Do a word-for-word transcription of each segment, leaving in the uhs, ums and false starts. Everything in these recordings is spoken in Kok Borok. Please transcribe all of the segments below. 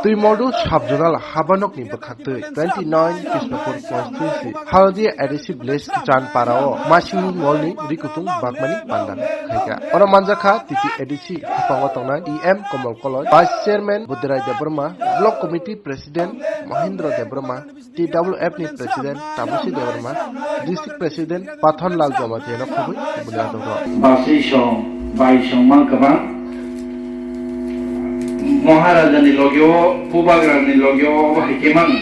Twimordu sub-zonal habanokni bwkhaktwi twenty nine Krishnapur constituency Haldia A D C village Chanpara-o masingni ngolni rikutung bakmani panda khaikha. Oro manjakha T T A D C haphango tongnai E M Komol Koloi, Vice Chairman Budhirai Debbarma, Block Committee President Mahendra Debbarma, T W F ni President Tabusi Debbarma, District President Pathon Lal Jamatia no khobwi bwlai adongo. Basui song, bai song mang kwbang. Maharaja ni loge o, Bubagra ni loge o, obo hai khe mang.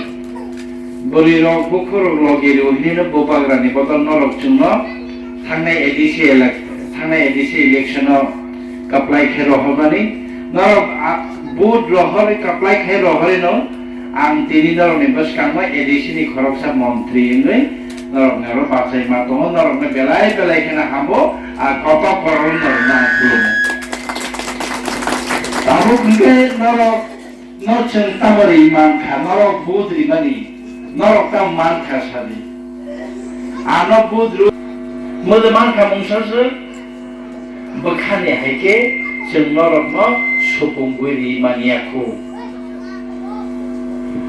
Bwrwi rok, bukhuk rok loge rw hwnwi no Bubagra ni bodol norok chwng no thangnai A D C elect, thangnai A D C election o kwplai khe rohormani. Norok a, vote rohorwi kwplai khe rohorwi no Ang tini norokni bwskangma A D C ni khoroksa montri wngwi norokni oro bachaima tongo, norokno belai belai kheno hambo, a kotor kotor norokno ang khulumo. Tabuk hwnkhe norok no chwng tamo ri mankha, norok vote rimani, norok tamo mankha sadi. Ano vote ru-, modo mankha mungsa se bwkhani hai khe chwng norokno supungwi ri manya khu.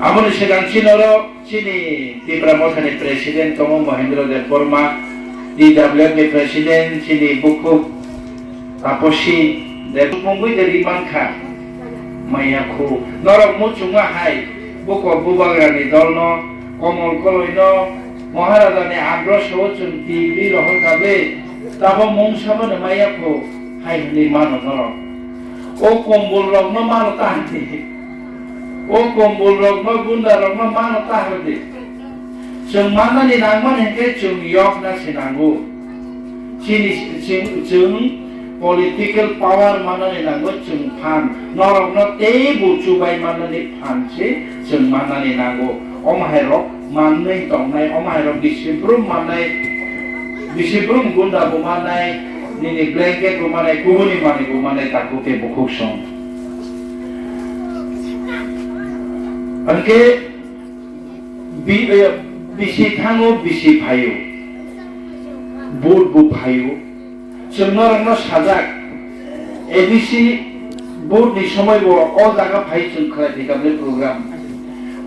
Aboni swkang chini oro chini Tipra Mothani President tongo Mahendra Deb Borma, T W F ni President chini bukhuk Taposi Deb mungwi de ri mankha. Maya khu norok muchungma hai buko Bubagrani dolno, Komol Koloino, Maharajani andro sobo chwng tibri rohor kable, tabo mungsa bono maya khu hai hwnwi mano norok. O kombol rokno mano ta hwnwi. O kombol rokno gunda rokno mano ta hwnwi. Chwng mannani nangmani hwnkhe chwng yokna se nango. Chini, chwng, chwng political power mannani nango chwng phan. Norokno teibo chubai mannani phan se chwng mannani nango. Omo hai rok manwi tongnai, omo hai rok bisi brum mannai, bisi brum gunda bo mannai, nini blanket bo mannai, kubuni manwi bo mannai, takhuk tei bukhuk song. Hwnkhe Bi-, eh, bisi thango, bisi phaio. Vote bo phaio. Chwng norokno sajak. A D C vote ni somoi bo o jaga phai chwng khlai thika bwlai program.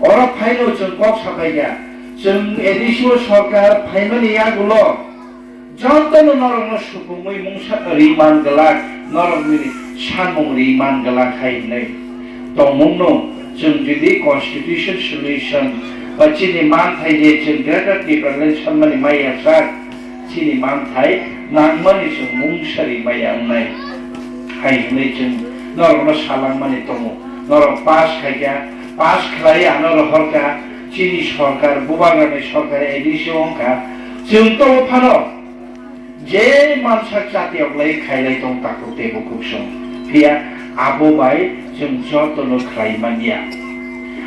Oro phaino chwng kok sapaikha. Chwng A D C o sorkar phaimani yagulo Jotono norokno supungwi mungsa ri man glak, norokni samung ri man glak hai hwnwi tongmungno chwng jodi constitution solution ba chini manthai je chwng Greater Tipraland sanmani maya sak, chini manthai nangmani chwng mungsa ri maya wngnai hai hwnwi chwng norokno salangmani tongo. Norok pass khaikha, pass khlai ano rohorkha, chini sorkar, Bubagrani sorkar A D C wngkha, chwng to phano Je mansak chati oklai khailai tong takhuk tei bukhuk song. Phiya abo bai chwng jotono khlai manya.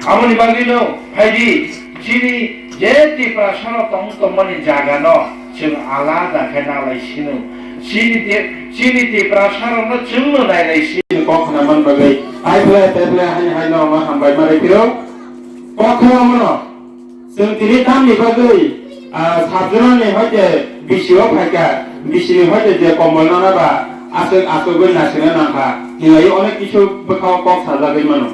Aboni bagwino phaidi chini je Tiprasano tong tongmani jagano chwng alada khe nalai sino. Chini Ti-, chini Tiprasarokno chwngno nailai sino. Kok khna man bagwi hai phlai, tei phlai, haini haino ma hambai ma rw phiro. Kok khna mano. Chwng tini tamni bagwi, ah, sabjorani hoite bisio phaikha, bisini hoite je komol nana ba aswk aswkgwi naisingna nangkha, hinlaiwi onek kisu bwkhao kok sajagwi mano.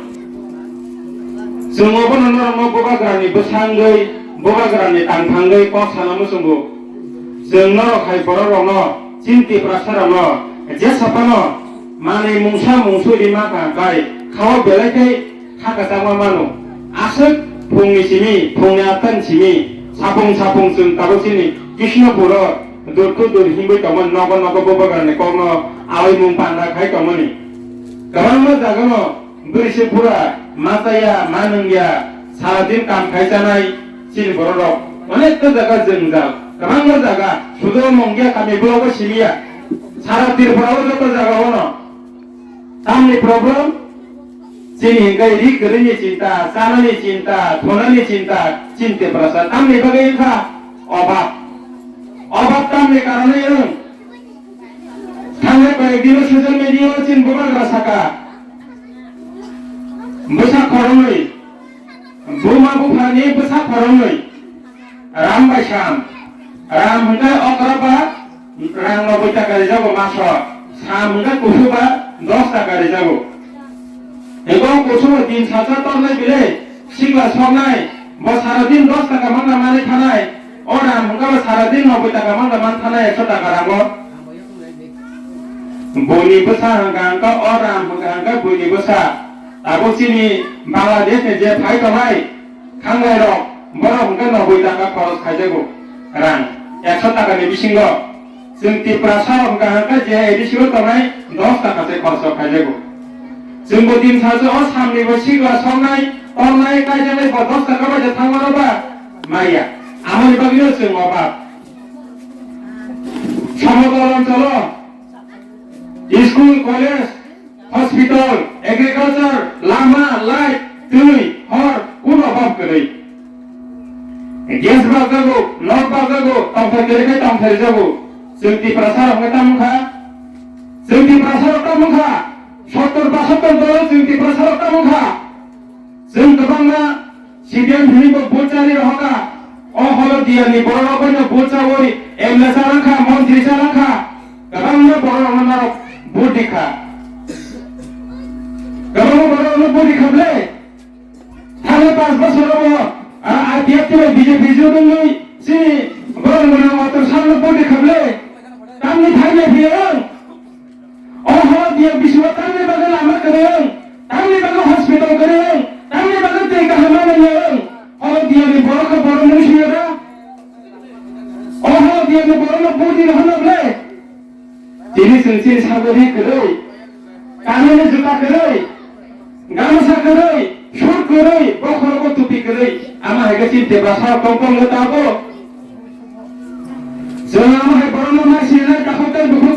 Chwng obono norokno Bubagrani bwsangwi, Bubagrani tangthangwi kok sana muchungo. Chwng norok hai bororokno, chini Tiprasarokno, jesa phano manwi mungsa mungsu rima kha, bai khao belai khe Kha kwchangma mano. Aswk phungni simi, phungni atta ni simi, sapung sapung chwng tabuk chini Krishnapuro dur to dur himwi tongmani nogo nogo Bubagrani kokno awi mung panda khai tongmani. Kwbangma jagano bwrwi se bura ma chaya, ma nungya, sara din kam khai chanai chini bororok. Onek ta jaga jwngjal, kwbangma jaga sudo mungya kami blogo simiya. Sara Tripura o joto jaga ono. Tamni problem? Chini hingkai ri kwrwini chinta, chanani chinta, thunani chinta, chini Tiprasa. Tamni bagwi wngkha obab. Obab tamni karone wng? Thangnai koyek dino social media o chini Bubagra saka. Bwsa khoroknwi. Buma buphani bwsa khoroknwi. Ram bai Sam. Ram hwnkhe okra ba rang noboi taka rijago maso. Sam hwnkhe kuphur ba dos taka rijago. Ego kusumo din salsa tornai bile, sikla soknai, bo sara din dos taka mangna manai thanai, o ram hwnkha bo sara din noboi taka mangna man thanai ekso taka rango. Buini bwsa hwnkha hwnkha o ram hwnkha hwnkha buini bwsa. Tabuk chini Bangladesh ni je phai tongnai, Khanglai rok, borok hwnkhe noboi taka khoros khaijago rang, ekso taka ni bisingo. Chwng Tiprasa rok hwnkha hwnkhe je A D C o tongnai dos taka se khoros rok khaijago. Chwngbo din salsa o samni bo sikla soknai, tornai, kaijaknai bo dos taka bai je thangmano ba maya. Amoni bagwino chwng obab. Somodol oncholo school, college, hospital, agriculture, lama, light, twi, hor, kuno obab kwrwi. Gas bajjago, nok bajjago, tongthai kwrwi khe tongthai rwjago. Chwng Tiprasa rok hwnkhe tamo wngkha? Chwng Tiprasa rok tamo wngkha? Sottor basottor dolo chwng Tiprasa rok tamo wngkha? Chwng kwbangma C P M hinwi bo vote chari rohorkha. O Holodiya ni borok rok bai no vote chawi M L A cha langkha, montri cha langkha. Kwbangma borok rok no norok vote rikha. Kwbangma borok rok no vote rikha ble. Thangwi panch bosor o, ah, I P F T bai B J P jotoni chini borok rok no motor sal no vote rikha ble. Tamni thangwi phiyang. O Holodiya bisingo tamni bagwi lama kwrwng, tamni bagwi hospital kwrwng, tamni bagwi twi kaham manwi wng. Holodiya ni borok khe borok mung swiya da? O Holodiya ni borok no budi rohorna ble? Tini chwng chini sagori kwrwi, kanani juta kwrwi, gamsa kwrwi, sur kwrwi, bokhorogo tupi kwrwi. Ama hai khe chini Tiprasa rok tong tongo tabo. Chwng ama hai borokno ma sinai takhuk tei bukhuk